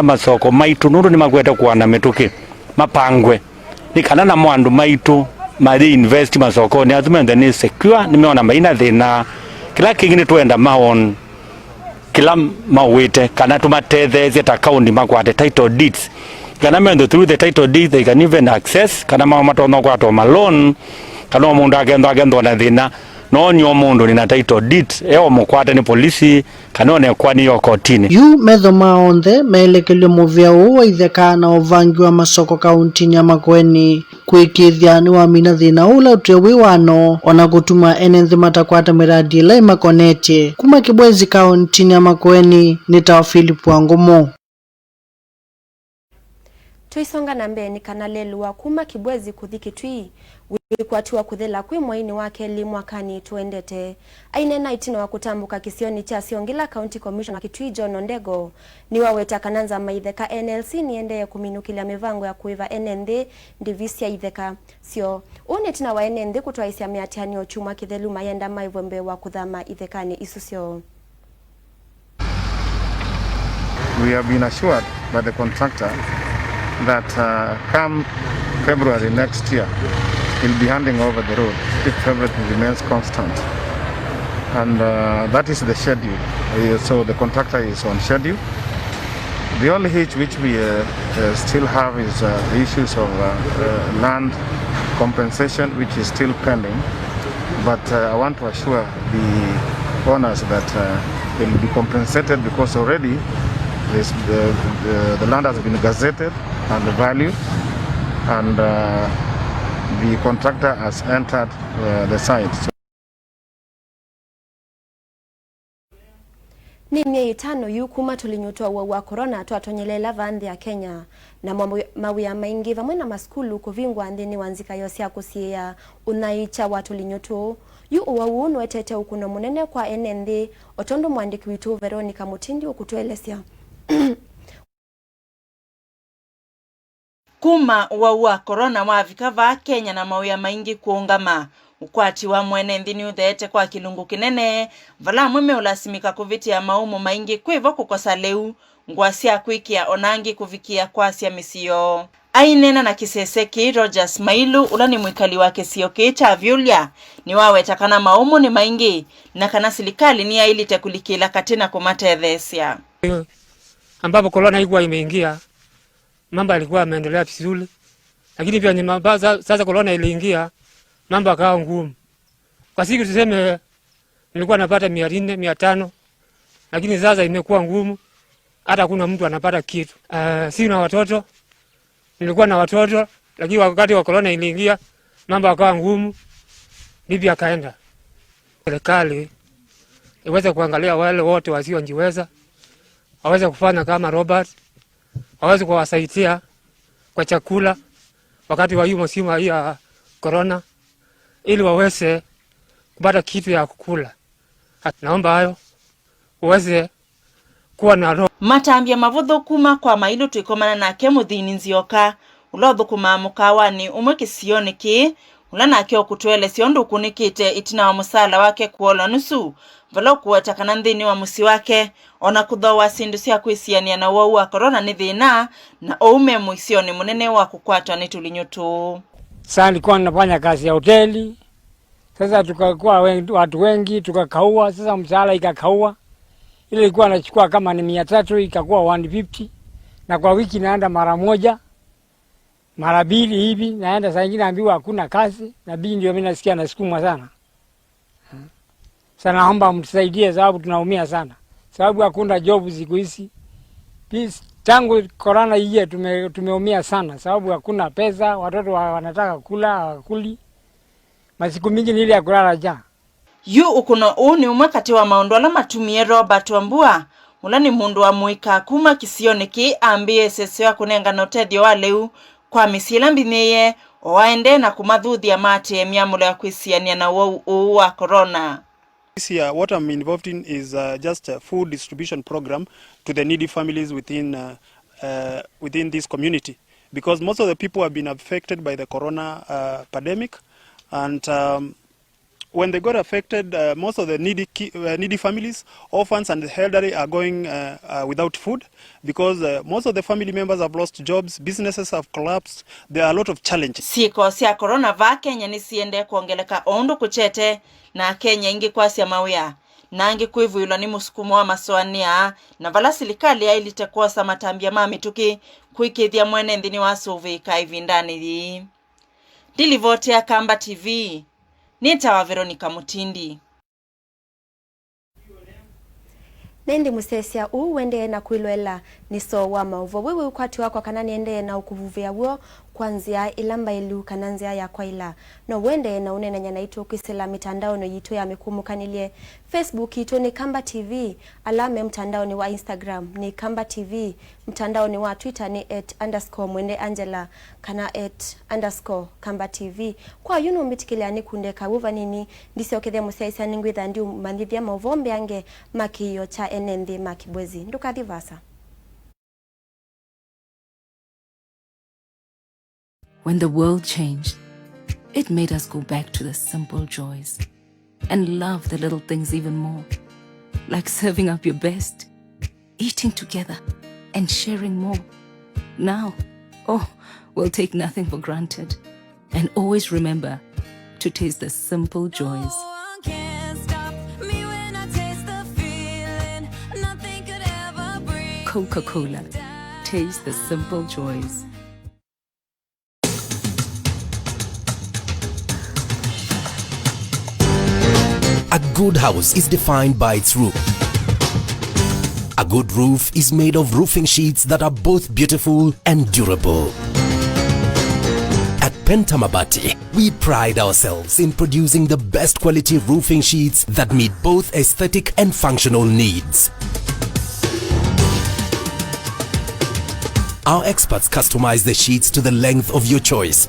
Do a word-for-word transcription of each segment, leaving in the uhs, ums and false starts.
masoko maitũ, nũndũ nĩmakwete kũana mĩtũkĩ, mapangwe, nĩ kana namo andũ maitũ mayĩ invest masokonĩ asu menthe nĩ secure, nĩmeona maina thĩna. Kĩla kĩngĩ nĩtwenda maon kĩla maũĩte, kana tũmatetheesye ta county makwate title deeds, kana menthe through the title deeds they can even access, kana mao matonya ũkwata ma loan, kana o mũndũ akethwa akethwa na thĩna, no nĩ o mũndũ nĩ na title deed, e o mũkwate nĩ polisi, kana o na ĩkoani yo kotinĩ. Yu metho ma onthe meelekelw'e mũvĩa ũũ wa itheka na ũvangi wa masoko kauntinĩ ya Makueni, kũĩkĩĩthya nĩwamina thĩna ũũ ũla ũtwĩe wĩ wano, o na kũtuma ene nthĩ matakwata mĩradi ĩla ĩmakonetye. Kuma Kibwezi kauntinĩ ya Makueni, nĩ tawa Philip Wangũmũ. Tũisonga na mbee, nĩ kana lelũ wa kuma Kibwezi kũthi Kitui wĩkwatiwa kũthela kwĩ mweinĩ wa kelĩ mwakanĩ tũendete. Aineena ĩtina wa kũtambũka kĩsionĩ kya Siongila, County Commissioner wa Kitui John Ondego nĩwaweta kana nzama ya itheka N L C nĩendee kũminũkĩlya mĩvango ya kũĩva ene nthĩ ndĩvi sya itheka syoo. Ũũ nĩ ĩtina wa ene nthĩ kũtwaĩsya mĩatĩanĩo kyumwa kĩthelu mayenda maĩvwe mbee wa kũthama ithekanĩ isu syoo. We have been assured by the contractor that, uh, come February next year, he'll be handing over the road if everything remains constant. And, uh, that is the schedule. Uh, so the contractor is on schedule. The only hitch which we, uh, uh, still have is, uh, the issues of, uh, uh, land compensation, which is still pending. But, uh, I want to assure the owners that, uh, they'll be compensated, because already this, the, the, the land has been gazetted and valued, and, uh, the contractor has entered, uh, the site. So Nĩ myei ĩtano yu kuma tũlinyũ twa ũwau wa corona twatonyeleela vaa nthĩ ya Kenya, na mawĩ-, mawĩa maingĩ vamwe na masukulu kũvingwa nthĩnĩ wa nzikayo sya kũsiĩĩa ũnyaĩĩkya wa tũlinyũ tũũ. Yu ũwau ũũ nũetete ũkũno mũnene kwa ene nthĩ, o tondũ mũandĩki witũ Veronica Mũtindi ũkũtũelesya. Kuma ũwau wa corona wavika vaa Kenya na mawĩa maingĩ kũũngama, ũkwati wa mwene nthĩ nĩũtheete kwa kĩlungu kĩnene, vala amwe meũlasimĩka kũvĩtĩa maũmũ maingĩ, kwĩvo kũkosa lĩu, ngũa sya kwĩkĩa, o na angĩ kũvikĩa kwasya mĩsyĩ yoo. Aineena na kĩsese kĩĩ, Rogers Mailu, ũla nĩ mwĩkali wa kĩsio kĩĩ kya Vyulia, nĩwaweta kana maũmũ nĩ maingĩ na kana silikalĩ nĩyaĩlĩte kũlikĩla katĩ na kũmatetheesya. Ambapo corona haikuwa imeingia, mambo yalikuwa yameendelea vizuri, lakini pia ni mamba-, sa-, sasa corona iliingia, mambo yakawa ngumu. Kwa siku tuseme nilikuwa napata mia nne, mia tano, lakini sasa imekuwa ngumu, hata hakuna mtu anapata kitu. Uh, si na watoto, nilikuwa na watoto, lakini wakati wa corona iliingia, mambo yakawa ngumu, bibi akaenda. Serikali iweze kuangalia wale wote wasiojiweza, waweze kufanya kama Robert, waweze kuwasaidia kwa chakula wakati wa hii msimu hii ya corona, ili waweze kupata kitu ya kukula. Naomba hayo uweze kuwa na roho. Matambya mavũthũ kuma kwa Mailu twĩkomana nake Mũthini Nzioka, ũla ũthũkũmaa mũkaawanĩ ũmwe kĩsionĩ kĩĩ, ũla nake ũkũtũelesya ũndũ ũkunĩkĩte ĩtina wa mũsaala wake kũolwa nusu, vala ũkũweta kana nthĩnĩ wa mũsyĩ wake, o na kũthooa syĩndũ sya kwĩsianĩa na ũwau wa corona nĩ thĩna, na ũu me mũisyonĩ mũnene wa kũkwatwa nĩ tũlinyũ tũũ. Sasa nilikuwa nafanya kazi ya hoteli. Sasa tukakuwa wengi, watu wengi, tukakaua. Sasa mshahara ikakaua. Ile ilikuwa nachukua kama ni mia tatu, ikakuwa one fifty. Na kwa wiki naenda mara moja, mara mbili hivi, naenda saa ingine naambiwa hakuna kazi, na bii ndio mimi nasikia nasukumwa sana. Sasa naomba mtusaidie sababu tunaumia sana. Sababu hakuna job siku hizi. Pis-, tangu corona iye tume-, tumeumia sana sababu hakuna pesa, watoto wa-, wanataka kula, hawakuli. Masiku mingi ni ile ya kulala njaa. Yu ũkũno ũũ nĩ ũmwe katĩ wa maũndũ ala matumie Robert Wambua, ũla nĩ mũndũ wa mũika kuma kĩsionĩ kĩĩ, ambĩĩe ĩseseo ya kũnengana ũtethyo wa lĩu kwa mĩsyĩ ĩla mbinyĩĩe, o aendee na kũmathuthya maatĩĩe myamũlo ya kwĩsianĩa na ũwau ũũ wa corona. This year, what I'm involved in is, uh, just a food distribution program to the needy families within, uh, uh, within this community, because most of the people have been affected by the corona, uh, pandemic, and, um, When they got affected, uh, most of the needy, ki- uh, needy families, orphans and the elderly are going uh, uh, without food because uh, most of the family members have lost jobs, businesses have collapsed, there are a lot of challenges. Syĩko sya corona vaa Kenya nĩsiendee kwongeleka o ũndũ kũkyete na Akenya aingĩ kwasya mawĩa na angĩ kwĩvũĩlwa nĩ mũsukumo wa masũanĩa, na vala silikalĩ yaĩlĩte kwosa matambya ma mĩtũkĩ kũĩkĩĩthya mwene nthĩ nĩwasũvĩĩka ĩvindanĩ yĩĩ. Ndilivotea Kamba T V, nĩtawa Veronica Mutindi. Na ĩndĩ mũsyaĩĩsya ũũ ũendee na kwĩloela nĩ soo wa maũvoo. Wĩ wĩ ũkwati wakwa kana nĩendee na ũkũvuvĩa w'o kwa nzĩa ĩla mbaĩlu kana nzĩa ya kwaĩla? No ũendee na ũneenany'a naitũ kwĩsĩla mĩtandaonĩ yitũ ya mĩkũmũkanĩlye. Facebook yitũ nĩ Kamba T V, ala me mtandaonĩ wa Instagram nĩ Kamba T V, mtandaonĩ wa Twitter nĩ at underscore mwende Angela kana at underscore Kamba T V. Kwa yu nũmbĩtĩkĩlya nĩkunde kaw'ũ vanini ndisyokethye mũsyaĩĩsya nĩngwĩtha ndiũmanyĩthya maũvoo mbeange ma kĩĩo kya ene nthĩ ma Kibwezi. Ndũkathi vaasa. When the world changed, it made us go back to the simple joys and love the little things even more, like serving up your best, eating together, and sharing more. Now, oh, we'll take nothing for granted and always remember to taste the simple joys. Coca-Cola. Taste the simple joys. A good house is defined by its roof. A good roof is made of roofing sheets that are both beautiful and durable. At Penta Mabati, we pride ourselves in producing the best quality roofing sheets that meet both aesthetic and functional needs. Our experts customize the sheets to the length of your choice.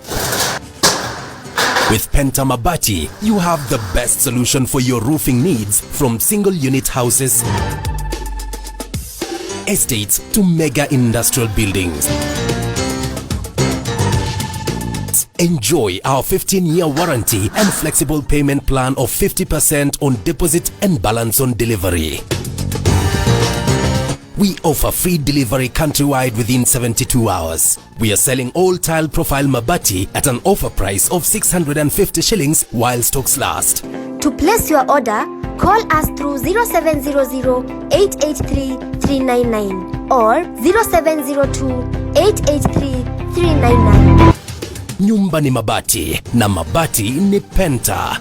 With Penta Mabati, you have the best solution for your roofing needs, from single unit houses, estates to mega industrial buildings. Enjoy our fifteen-year warranty and flexible payment plan of fifty percent on deposit and balance on delivery. We offer free delivery countrywide within seventy-two hours. We are selling all tile profile mabati at an offer price of six hundred and fifty shillings while stocks last. To place your order, call us through zero seven zero zero, eight eight three, three nine nine or zero seven zero two, eight eight three, three nine nine. Nyumba ni mabati, na mabati ni Penta.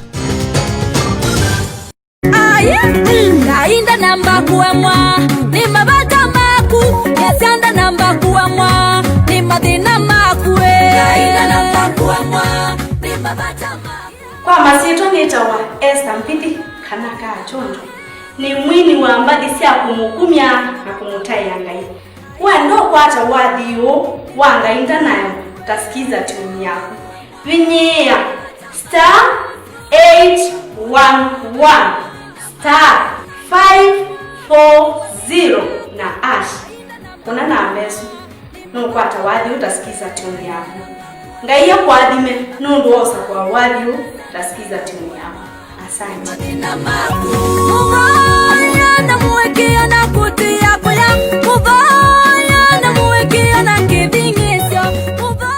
Ai, mm, Ngai ndanamba kũemwa nĩ mavata maku, Ngai ndanamba kũemwa nĩ mathĩna maku, ĩ. Ngai ndanamba kũemwa nĩ mavata maku. Kwa masyĩtwa nĩtawa Esther Mbithi, kana Kaa Kyondo. Nĩ mwini wa mbathi sya kũmũkumya na kũmũtaĩa Ngai. Wenda ũkwata wathi ũũ wa Ngai Ndanaemwa, ta sikiza tune yaku. Vinyĩĩa star eight one one star five four zero na hash. Kũna namba ĩsu, nũkwata wathi ũũ, ta sikiza tune yaku. Ngai akũathime nũndũ wa ũsakũa wathi ũũ, ta sikiza tune yaku. Asante. Mathĩna maku. Mũvoya na mũĩkĩĩo na kũtia kũya. Mũvoya na mũĩkĩĩo na kĩthing'ĩĩsyo. Mũvoya.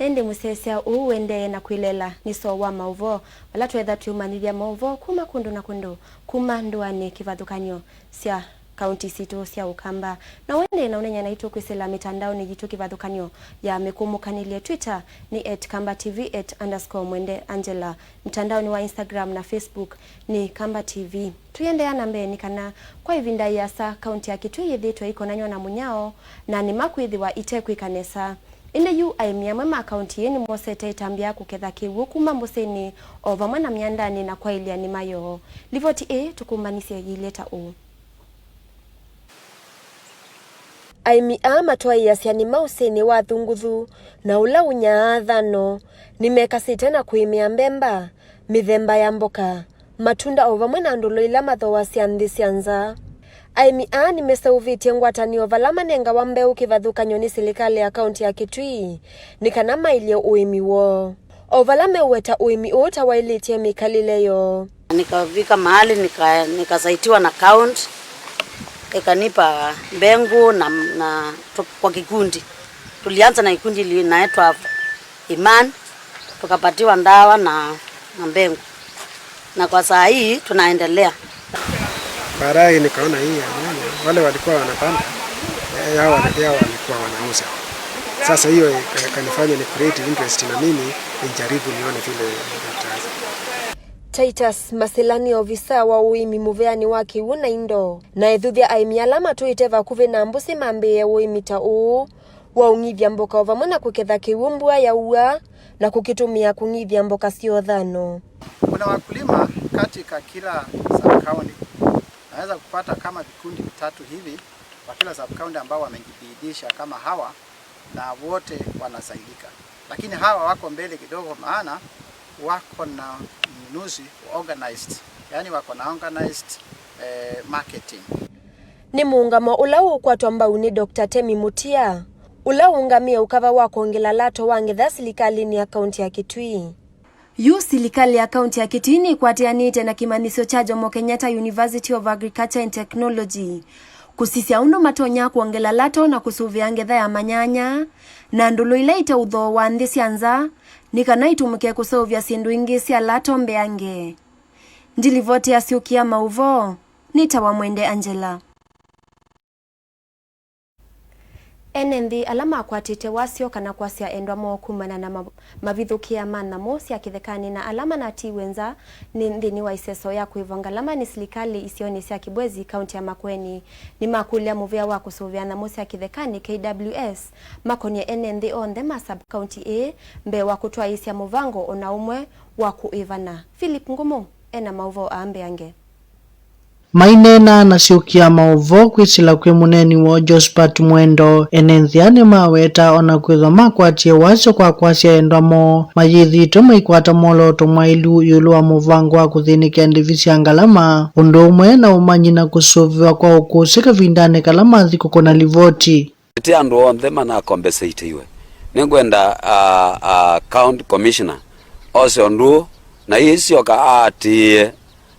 Ĩndĩ mũsyaĩĩsya ũũ ũendee na kwĩleela nĩ soo wa maũvoo, vala tweetha twĩũmanyĩthya maũvoo kuma kũndũ na kũndũ, kuma ndũanĩ kĩvathũkany'o sya kaunti sitũ sya Ũkamba. Na wende na ũnenya naitũ kwĩsĩla mĩtandaonĩ yitũ kĩvathũkany'o ya mĩkũmũkanĩlye, Twitter nĩ at Kamba T V, at underscore Mwende Angela. Mtandaonĩ wa Instagram na Facebook nĩ Kamba T V. Tũiendeea na mbee, nĩ kana kwa ĩvinda ĩasa, kaunti ya Kitui yĩthĩĩtwe ĩkonanywa na mũnyao, na nĩma kwĩthĩwa itekwĩka nesa. Ĩndĩ yu aĩmi amwe ma kaunti ĩĩ nĩmosete ĩtambya ya kũketha kĩw'ũ kuma mbũsĩnĩ o vamwe na myandanĩ na kwaĩlya nĩma yoo. Livoti ĩĩ tũkũmbanisye yĩilye ta ũũ. Aĩmi aa matwaĩĩasya nĩma ũsĩnĩ wa thunguthu na ũla ũnyaa thano, nĩmekasĩte na kũĩmĩa mbemba, mĩthemba ya mboka, matunda o vamwe na ndũlũ ila mathooasya nthĩ sya nza. Aĩmi aa nĩmeseũvĩtye ngwatanĩo vala manengawa mbeũ kĩvathũkany'o nĩ silikalĩ ya kaunti ya Kitui nĩ kana maĩlye ũĩmi woo, o vala meũweta ũĩmi ũũ ta waĩlĩtye mĩkalĩle yoo. Nikafika mahali nika, nikasaitiwa na county, ikanipa mbegu na, na tu, kwa kikundi. Tulianza na kikundi linaitwa Iman, tukapatiwa ndawa na, na mbegu, na kwa saa hii tunaendelea. Baadaye nikaona hii ya nyanya, wale walikuwa wanapanda, eh, yao wali-, yao walikuwa wanauza. Sasa hiyo ika-, ikanifanya ni create interest na mimi nijaribu nione vile itaanza. Titus Masila nĩ ovisa wa ũĩmi mũveanĩ wa kĩw'ũ na indo, na ethũthya aĩmi ala matũĩte vakuvĩ na mbũsĩ mambĩĩe ũĩmi ta ũũ wa ũng'ithya mboka o vamwe na kũketha kĩw'ũ mbua yaua na kũkĩtũmĩa kũng'ithya mboka syoo thano. Kuna wakulima katika kila sub-county. Naweza kupata kama vikundi vitatu hivi kwa kila sub-county ambao wamejibidisha kama hawa na wote wanasaidika. Lakini hawa wako mbele kidogo, maana wako na ununuzi organized, yaani wako na organized, eh, marketing. Nĩ mũũngamo ũla ũũkwatwa mbau nĩ Doctor Temi Mutia, ũla ũũngamĩe ũkava wa kwongela lato wa ngetha silikalĩnĩ ya kaunti ya Kitui. Yu silikalĩ ya kaunti ya Kitui nĩkwatĩanĩte na kĩmanyĩsyo kya Jomo Kenyatta University of Agriculture and Technology kũsisya ũndũ matonya kwongela lato na kũsũvĩa ngetha ya manyanya na ndũlũ ila ite ũthooa nthĩ sya nza, nĩ kana itũmĩke kũseũvya syĩndũ ingĩ sya lato mbeange. Ndilivoti ya Syũkĩa Maũvoo, nĩtawa Mwende Angela. Ene nthĩ ala makwatĩte wasyo kana kwasya endwa moo kumana na ma-, mavithũkĩa ma nyamũ sya kĩthekanĩ na ala manatiiwe nza nĩ nthĩnĩ wa ĩseso ya kũĩvwa ngalama nĩ silikalĩ isionĩ sya Kibwezi, kaunti ya Makueni, nĩmakũlya mũvĩa wa kũsũvĩa nyamũ sya kĩthekanĩ, K W S, makonie ene nthĩ onthe ma sub-county ĩĩ mbee wa kũtwaĩĩsya mũvango o na ũmwe wa kũĩvana. Philip Ngumo ena maũvoo aa mbeange. Maineena na Syũkĩa Maũvoo kwĩsĩla kwĩ mũneeni woo Josphat Mwendo, ene nthĩ aa nĩmaweta o na kwĩthwa makwatie wasyo kwa kwasya endwa moo mayĩthĩĩtwe maikwata mwolooto mwaĩlu ĩũlũ wa mũvango wa kũthĩnĩkĩa ndĩvi sya ngalama, ũndũ ũmwe na ũmanyi na kũsũvĩwa kwa ũkũsĩ kavindanĩ kala mathi kũkũna livoti. Ti andũ onthe manakombesĩtĩiwe. Nĩngwenda, ah, ah, county commissioner ose ũndũ ũũ, na ĩsyoka aatĩĩe,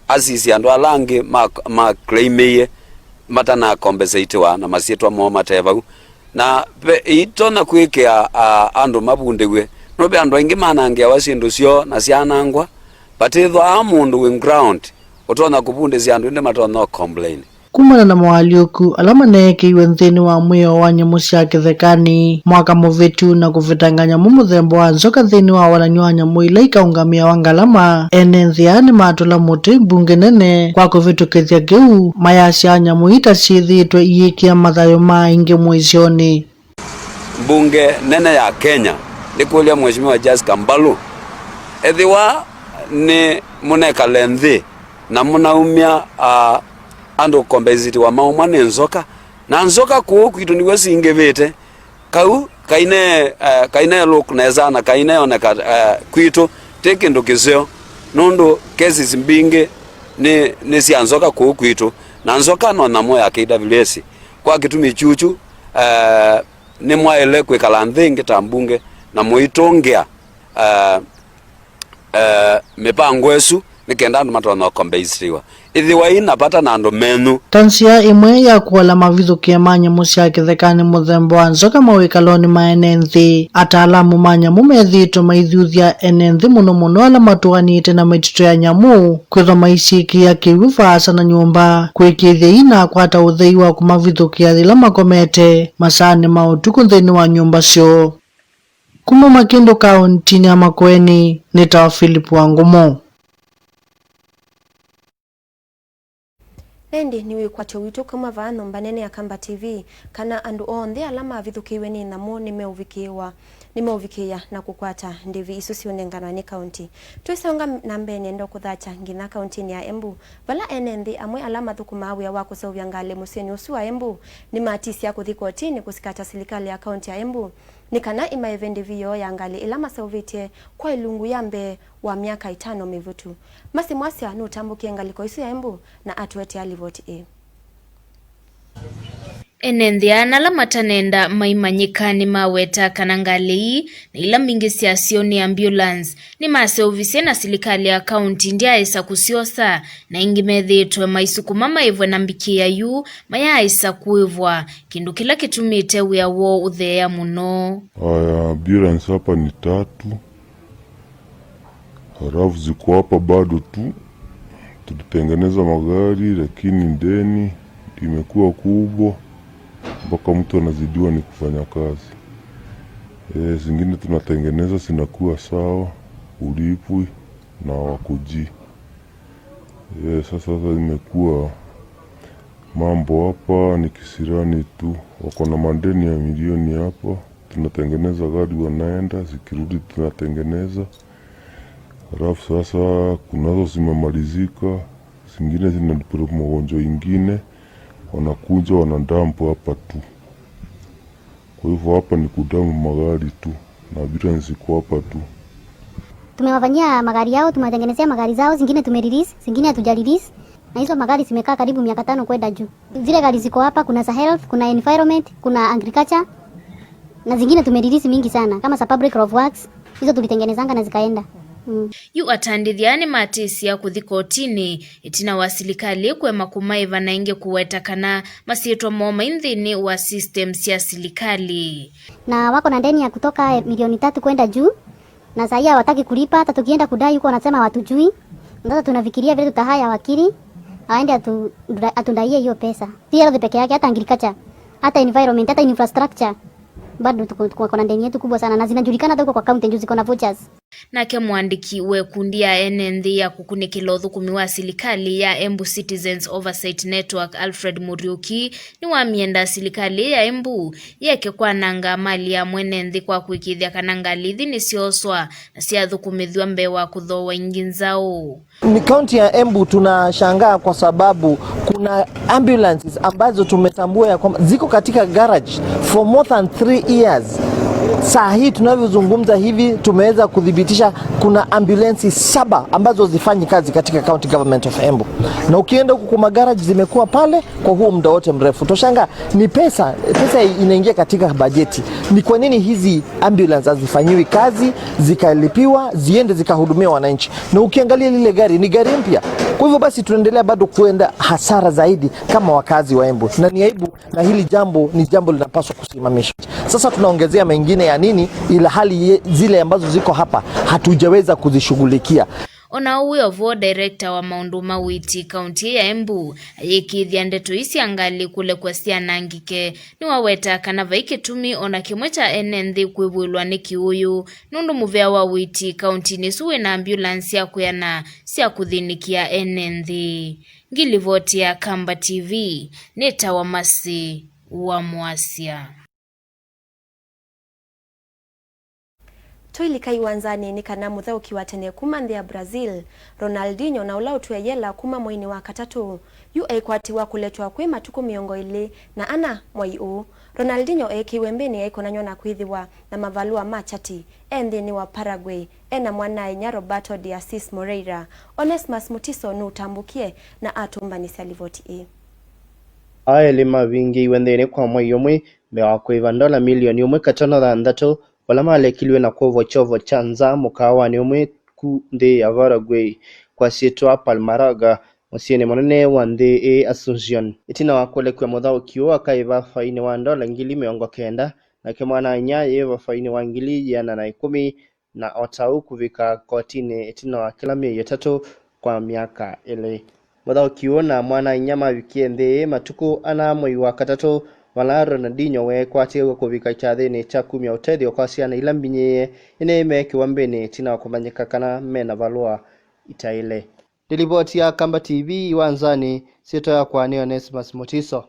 asisye andũ ala angĩ ma, ma claimĩie matanakombesĩtĩwa na masyĩtwa moo mate vau. Na ve, itonya kwĩkĩa, ah, andũ mavundĩw'e. Nũndũ ve andũ aingĩ manangĩawa syĩndũ syoo na syanangwa, but ĩthwa mũndũ wĩ ground ũtonya kũvundĩsya andũ, ĩndĩ matonya complain. Kumana na moalyũku ala maneekĩiwe nthĩnĩ wa mwĩao wa nyamũ sya kĩthekanĩ mwaka mũvĩtu na kũvetanga nyamũ mũthemba wa nzoka nthĩnĩ wa walany'o wa nyamũ ila ikaũngamĩawa ngalama, ene nthĩ aa nĩmatũla mũtĩ mbunge nene kwa kũvĩtũkĩthya kĩu, mayasya nyamũ ii ta syĩthĩĩtwe iyĩkĩa mathayũ ma aingĩ mũisyonĩ. Mbunge nene ya Kenya ndĩkũlya Mheshimiwa Jessica Mbalu, ethĩwa nĩ mũnekale nthĩ na mũnaumya, ah, andũ kũkombesĩtĩwa maumwa nĩ nzoka, na nzoka kũũ kwitũ nĩw'o singĩvĩte, kau kaine, eh, kaine look nesa na kaine oneka, eh, kwitũ ti kĩndũ kĩseo, nũndũ cases mbingĩ nĩ, nĩ sya nzoka kũũ kwitũ, na nzoka no nyamũ ya K W S. Kwa kĩtumi kyuchu, eh, nĩmwaĩle kwĩkala nthĩ ĩngĩ ta mbunge na mũitũngĩa, eh, eh, mĩvango ĩsu nĩ kenda andũ matonya ũkombeisiwa. Ĩthĩwai na vata na andũ menyu. Ta nzĩa ĩmwe ya kũola mavithũkĩe ma nyamũ sya kĩthekanĩ mũthemba wa nzoka mawĩkalonĩ ma ene nthĩ, ataalamu ma nyamũ methĩĩtwe maithuthya ene nthĩ, mũno mũno ala matũanĩĩte na mĩtitũ ya nyamũ, kwĩthwa maisyĩkĩĩa kĩw'ũ vaasa na nyũmba, kũĩkĩĩthya ii na akwata ũthei wa kũmavithũkĩa yĩla makomete masaanĩ ma ũtukũ nthĩnĩ wa nyũmba syoo. Kuma Makĩndũ kaũntinĩ ya Makueni, nĩ tawa Philip Wangũmũ. Na ĩndĩ nĩ wĩkwatyo witũ kuma vaa nyũmba nene ya Kamba T V, kana andũ onthe ala mavithũkĩiwe nĩ nyamũ nĩmeũvikĩĩwa, nĩmeũvikĩĩa na kũkwata ndĩvi isu siũnenganwa nĩ kaũnti. Twĩsonga na mbee, nĩenda kũthatya nginya kaũntinĩ ya Embu, vala ene nthĩ amwe ala mathũkũmaa wĩa wa kũseũvya ngalĩ mũsyĩnĩ ũsu wa Embu nĩmatisya kũthi kotinĩ kũsikata silikalĩ ya kaũnti ya Embu nĩ kana ĩmaĩve ndĩvi yoo ya ngalĩ ĩla maseũvĩtye kwa ilungu ya mbee wa myaka ĩtano mĩvĩtu. Mercy Mwasya nũtambũkie ngalĩko ĩsu ya Embu na atũetea livoti ĩĩ. Ene nthĩ ana ala matanenda maimanyĩka nĩmaweta kana ngalĩ ii, na ila mbingĩ syasyo nĩ ambulance, nĩmaseũvisye na silikalĩ ya kaũnti ndyaaĩsa kũsyosa, na ĩngĩ methĩĩtwe maisukuma maĩvwe na mbikĩa yu mayaaĩsa kũĩvwa, kĩndũ kĩla kĩtumĩte wĩa woo ũtheea mũno. Aya, ambulance hapa ni tatu. Halafu ziko hapa bado tu. Tulitengeneza magari, lakini deni imekuwa kubwa mpaka mtu anazidiwa ni kufanya kazi. Eh, zingine tunatengeneza zinakuwa sawa, ulipwi na wakujii. Eh, sasa, sasa imekuwa mambo hapa ni kisirani tu. Wako na madeni ya milioni hapa. Tunatengeneza gari, wanaenda, zikirudi tunatengeneza. Halafu sasa kunazo zimemalizika, zingine zinadipeleka magonjwa ingine, wanakuja wanadampu hapa tu. Kwa hivyo hapa ni kudampu magari tu, na ambulance iko hapa tu. Tumewafanyia magari yao, tumewatengenezea magari zao, zingine tumerelease, zingine hatujarelease. Na hizo magari zimekaa karibu miaka tano kwenda juu. Zile gari ziko hapa, kuna za health, kuna environment, kuna agriculture, na zingine tumerelease mingi sana, kama za public of works, hizo tulitengenezanga na zikaenda. Mm. Yu atandĩthya nĩmatĩsya kũthi kotinĩ ĩtina wa silikalĩ kũema kũmaĩva na ĩngĩ kũweta kana masyĩtwa moo mai nthĩnĩ wa system sya silikalĩ. Na wako na deni ya kutoka milioni tatu kwenda juu. Na saa hii hawataki kulipa, hata tukienda kudai huko wanasema hawatujui. Sasa tunafikiria vile tutahaya wakili, aende atu-, atudaie hiyo pesa. Si health peke yake, hata agriculture, hata environment, hata infrastructure. Bado tuko, tuko, tuko na deni yetu kubwa sana, na zinajulikana hata huko kwa county juu ziko na vouchers. Nake mũandĩki wa ĩkundi ya ene nthĩ ya kũkunĩkĩla ũthũkũmi wa silikalĩ ya Embu Citizens Oversight Network, Alfred Muriuki, nĩwamĩenda silikalĩ ya Embu yeke kwananga mali ya mwene nthĩ kwa kũĩkĩĩthya kana ngalĩ ithi nĩsyooswa na syathũkũmĩthw'a mbee wa kũthooa ingĩ nzaũ. Ni kaunti ya Embu tunashangaa kwa sababu kuna ambulances ambazo tumetambua ya kwamba ziko katika garage for more than three years. Saa hii tunavyozungumza hivi, tumeweza kuthibitisha kuna ambulansi saba ambazo zifanyi kazi katika County Government of Embu. Na ukienda huku kwa magaraji zimekuwa pale kwa huo muda wote mrefu. Toshangaa, ni pesa, pesa inaingia katika bajeti. Ni kwa nini hizi ambulance hazifanyiwi kazi, zikalipiwa, ziende zikahudumia wananchi? Na ukiangalia lile gari, ni gari mpya. Kwa hivyo basi tunaendelea bado kuenda hasara zaidi kama wakazi wa Embu. Na ni aibu, na hili jambo ni jambo linapaswa kusimamishwa. Sasa tunaongezea mengine ya nini, ila hali ye-, zile ambazo ziko hapa hatujaweza kuzishughulikia. Ona ũu wĩ o vo, director wa maũndũ ma ũiiti kaunti ya Embu ayĩkĩĩthya ndeto ii sya ngalĩ kũlekw'a syanangĩke. Nĩwaweta kana vai kĩtumi ona kĩmwe kya ene nthĩ kwĩvũĩlwa nĩ kĩũũyũ, nũndũ mũvĩa wa ũiiti kauntinĩ ĩsu wĩ na ambulance sya kwĩana sya kũthĩnĩkĩa ene nthĩ. Ngilivoti ya Kamba T V, nĩtawa Mercy wa Mwasya. Tũilika iwanzanĩ nĩ kana mũthaũki wa tene kuma nthĩ ya Brazil, Ronaldinho, na ũla ũtwĩe yela kuma mweinĩ wa katatũ, yu aikwatiwa kũletwa kwĩ matukũ mĩongo ĩlĩ na ana mwai ũũ. Ronaldinho eekĩiwe mbĩnĩ aikonanywa na kwĩthĩwa na mavalũa ma kyati e nthĩnĩ wa Paraguay, e na mwana-a-inyia Roberto de Assis Moreira. Onesmus Mutiso nũtambũkie na atũmbanĩsya livoti ĩĩ. Aa elĩ mavingĩiwe nthĩnĩ kwa mwei ũmwe mbee wa kũĩva ndola milioni ĩmwe katono thanthatũ, vala malekilw'e na kwovwa kyovo kya nza mũkaawanĩ ũmwe ku nthĩ ya Paraguay. kwa syĩtwa Palmaroga, mũsyĩnĩ mũnene wa nthĩ ĩĩ, Asunción. Ĩtina wa kũlekw'a mũthaũki ũũ akaĩva fainĩ wa ndola ngili mĩongo kenda, nake mwana-a-inyia ayĩva fainĩ wa ngili ĩana na ĩkũmi, na o ta ũu kũvika kotinĩ ĩtina wa kĩla myei ĩtatũ kwa myaka ĩlĩ. Mũthaũki ũũ na mwana-a-inyia mavikie nthĩ ĩĩ matukũ ana mwei wa katatũ, vala Ronaldinho weekwatĩaw'a kũvika kyathĩnĩ kya kumya ũtethyo kwa syana ila mbinyĩĩe, ĩndĩ meekĩwa mbĩnĩ ĩtina wa kũmanyĩka kana me na valũa itaĩle. Nĩ livoti ya Kamba T V, Iwanzanĩ, syĩtwa yakwa nĩ Onesmus Mutiso.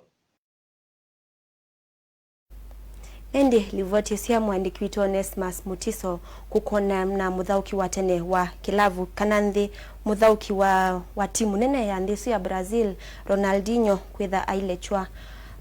Ĩndĩ livoti ĩsu ya mũandĩki witũ Onesmus Mutiso kũkonana na mũthaũki wa tene wa kĩlavu kana nthĩ, mũthaũki wa, wa timu nene ya nthĩ ĩsu ya Brazil, Ronaldinho, kwĩtha ailekywa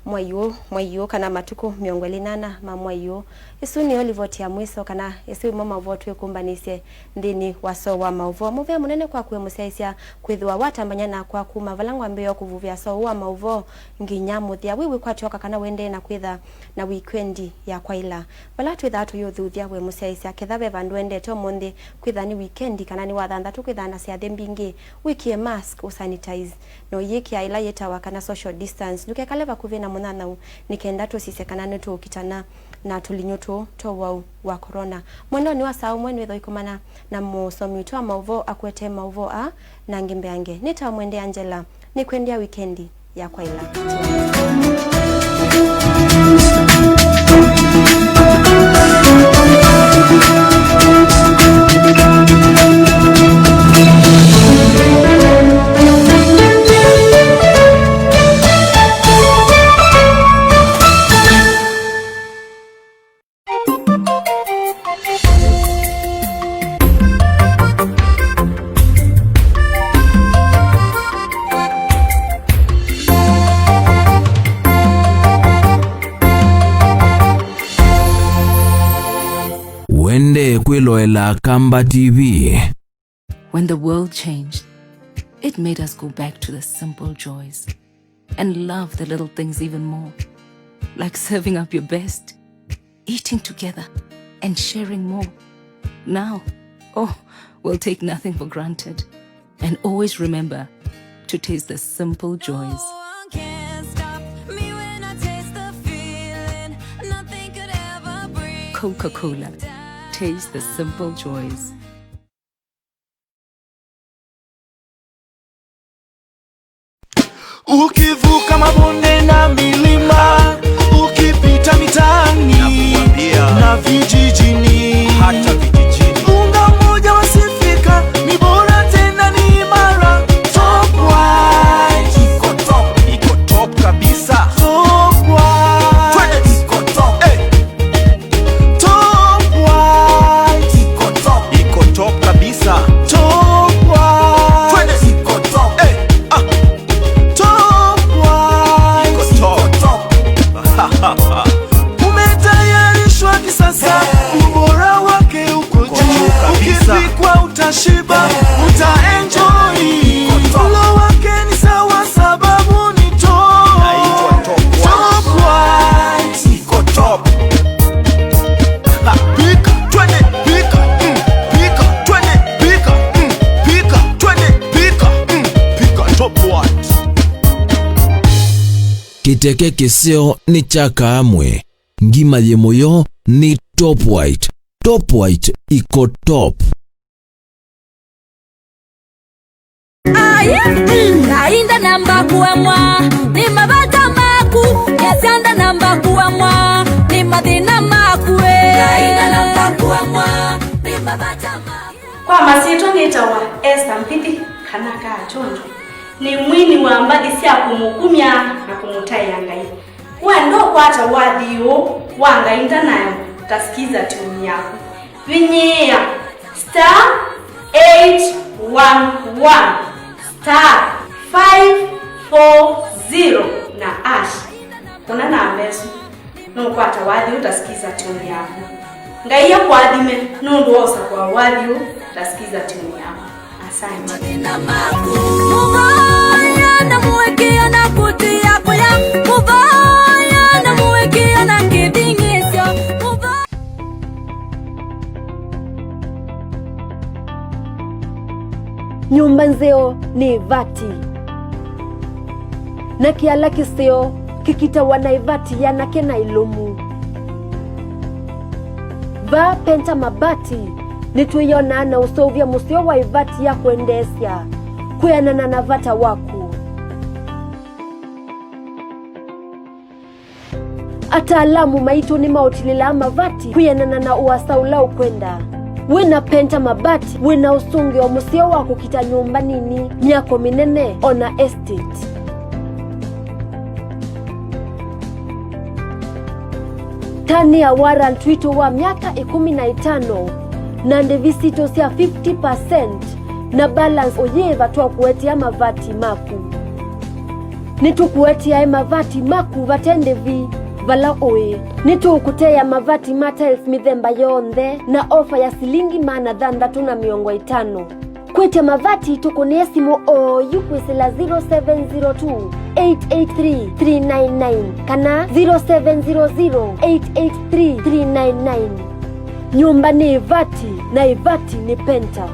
mwai ũũ, mwai ũũ kana matukũ mĩongo ĩlĩ na ana ma mwai ũũ. Ĩsu nĩyo livoti ya mwiso kana ĩsu ĩmo maũvoo twĩkũmbanĩsye nthĩnĩ wa soo wa maũvoo. Mũvea mũnene kwaku we mũsyaĩĩsya kwĩthĩwa watambany'a nakwa kuma vala ngwambĩĩe kũvuvĩa soo ũũ wa maũvoo nginya mũthya. Wĩ wĩkwatyo aka kana ũendee na kwĩtha na wikendi ya kwaĩla. Vala twĩthaa tũyĩũthuthya we mũsyaĩĩsya, ketha ve vandũ ũendete ũmũnthĩ, kwĩtha nĩ wikendi kana nĩ Wathanthatũ, kwĩtha na syathĩ mbingĩ, wĩkĩe mask, ũsanitize, na ũyĩkĩa ĩla yĩtawa kana social distance. Ndũkekale vakuvĩ na mũnyanyaũ, nĩ kenda tũsisye kana nĩtũũkitana na tũlinyũ tũũ twa ũwau wa corona. Mwendonĩ wa saa ũmwe nĩwĩthwa ũikomana na mũsomi witũ wa maũvoo akwete maũvoo aa na angĩ mbeange. Nĩtawa Mwende Angela, nĩkwendea wikendi ya kwaĩla. Wende kwĩloela Kamba T V. When the world changed, it made us go back to the simple joys and love the little things even more, like serving up your best, eating together, and sharing more. Now, oh, we'll take nothing for granted and always remember to taste the simple joys. Coca-Cola. Taste the simple joys. Ukivuka mabonde na milima, ukipita mitaani na vijijini, hata vijijini, unga mmoja wasifika, ni bora tena ni imara. Top White. Iko top, iko top kabisa. Top White. Twende. Iko top. Eh. Top White. Iko top. Iko top kabisa. Top White. Twende. Iko top. Eh, ah. Top White. Iko top. Iko top. Umetayarishwa kisasa, ubora wake uko juu kabisa. Ukipikwa utashiba, utaenjoy. Mlo wake ni sawa sababu ni top. Inaitwa Top White. Top White. Iko top. Ha, pika, twende, pika, mm, pika, twende, pika, mm, pika, twende, pika, mm, pika, Top White. Kĩteke kĩseo nĩ kya kaamwe, ngima yĩ mũyo nĩ Top White. Top White iko top. Ai, mm, Ngai ndanamba kũemwa nĩ mavata maku, Ngai ndanamba kũemwa nĩ mathĩna maku, eh. Ngai ndanamba kũemwa nĩ mavata maku. Kwa masyĩtwa nĩtawa Esther Mbithi, kana Kaa Kyonjo. Nĩ mwini wa mbathi sya kũmũkumya na kũmũtaĩa Ngai. Wenda ũkwata wathi ũũ wa Ngai Ndanaemwa, ta sikiza tune yaku. Vinyĩĩa star eight one one star five four zero na hash. Kũna namba ĩsu, nũkwata wathi ũũ, ta sikiza tune yaku. Ngai akũathime nũndũ wa ũsakũa wathi ũũ, ta sikiza tune yaku. Asante. Mathĩna maku. Mũvoya na mũĩkĩĩo na kũtia kũya. Mũvoya na mũĩkĩĩo na kĩthing'ĩĩsyo. Mũvoya. Nyũmba Nyũmba nzeo nĩ ĩvati, na kĩala kĩseo kĩkitawa na ĩvati yanake na ĩlũmu. Vaa Penta Mabati, nĩtwĩyonaa na ũseũvya mũseo wa ĩvati ya kwendeesya kwĩanana na vata waku. Ataalamu maitũ nĩmaũtilĩlaa mavati kwĩanana na ũasa ũla ũkwenda. Wĩ na Penta Mabati, wĩ na ũsũngĩo mũseo wa kũkita nyũmba nini, myako mĩnene, o na estate. Tanĩa warrant witũ wa myaka ĩkũmi na ĩtano na ndĩvi sitũ sya fifty percent na balance ũyĩĩva twakũetea mavati maku. Nĩtũkũeteae mavati maku vate ndĩvi vala ũĩ. Nĩtũũkũteea mavati ma tiles mĩthemba yonthe na ofa ya silingi maana thanthatũ na mĩongo ĩtano. Kwĩtya mavati tũkũnĩe simũ oyu kwĩsĩla zero seven zero two, eight eight three, three nine nine kana zero seven zero zero, eight eight three, three nine nine. Nyũmba nĩ ĩvati, na ĩvati nĩ Penta.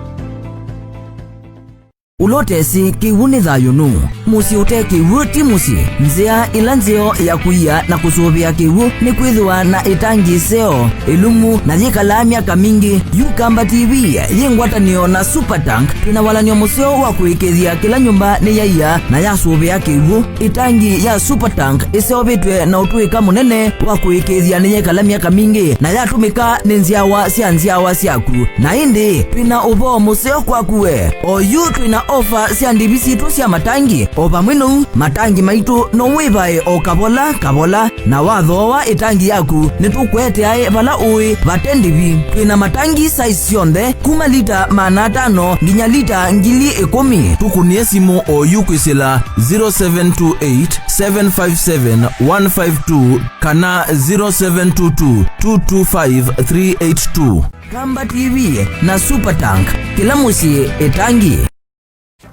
Ũla ũtesĩ kĩw'ũ nĩ thayũ nũũ? Mũsyĩ ũte kĩw'ũ ti mũsyĩ. Nzĩa ĩla nzeo ya kũia na kũsũvĩa kĩw'ũ nĩ kwĩthĩwa na ĩtangi ĩseo, ĩlumu, na yĩkalaa myaka mingĩ. Yu Kamba T V yĩ ngwatanĩo na Supertank twĩ na walan'yo mũseo wa kũĩkĩĩthya kĩla nyũmba nĩyaia na yasũvĩa kĩw'ũ. Ĩtangi ya Supertank ĩseũvĩtw'e na ũtũĩka mũnene wa kũĩkĩĩthya nĩyekala myaka mingĩ na yatũmĩka nĩ nzyawa sya nzyawa syaku. Na ĩndĩ twĩ na ũvoo mũseo kwaku we. Oyu twĩ na ofa sya ndĩvi sitũ sya matangi, o vamwe nou matangi maitũ no wĩvae o kavola kavola, na wathooa ĩtangi yaku nĩtũkũeteae vala ũĩ vate ndĩvi. Twĩ na matangi size syonthe, kuma lita maana atano nginya lita ngili ĩkũmi. Tũkũnĩe simũ oyu kwĩsĩla zero seven two eight, seven five seven, one five two kana zero seven two two, two two five, three eight two. Kamba T V na Supertank, kĩla mũsyĩ ĩtangi.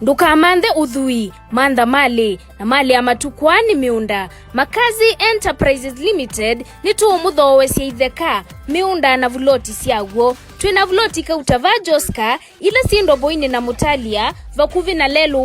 Ndũkamanthe ũthwii, mantha malĩ, na malĩ ya matukũ aa nĩ mĩũnda. Makazi Enterprises Limited nĩtũũmũthoowesya itheka, mĩũnda na vuloti syaw'o. Twĩ na vuloti kauta va Joska, ila syĩ Ndovoinĩ na Mũtalya, vakuvĩ na lelũ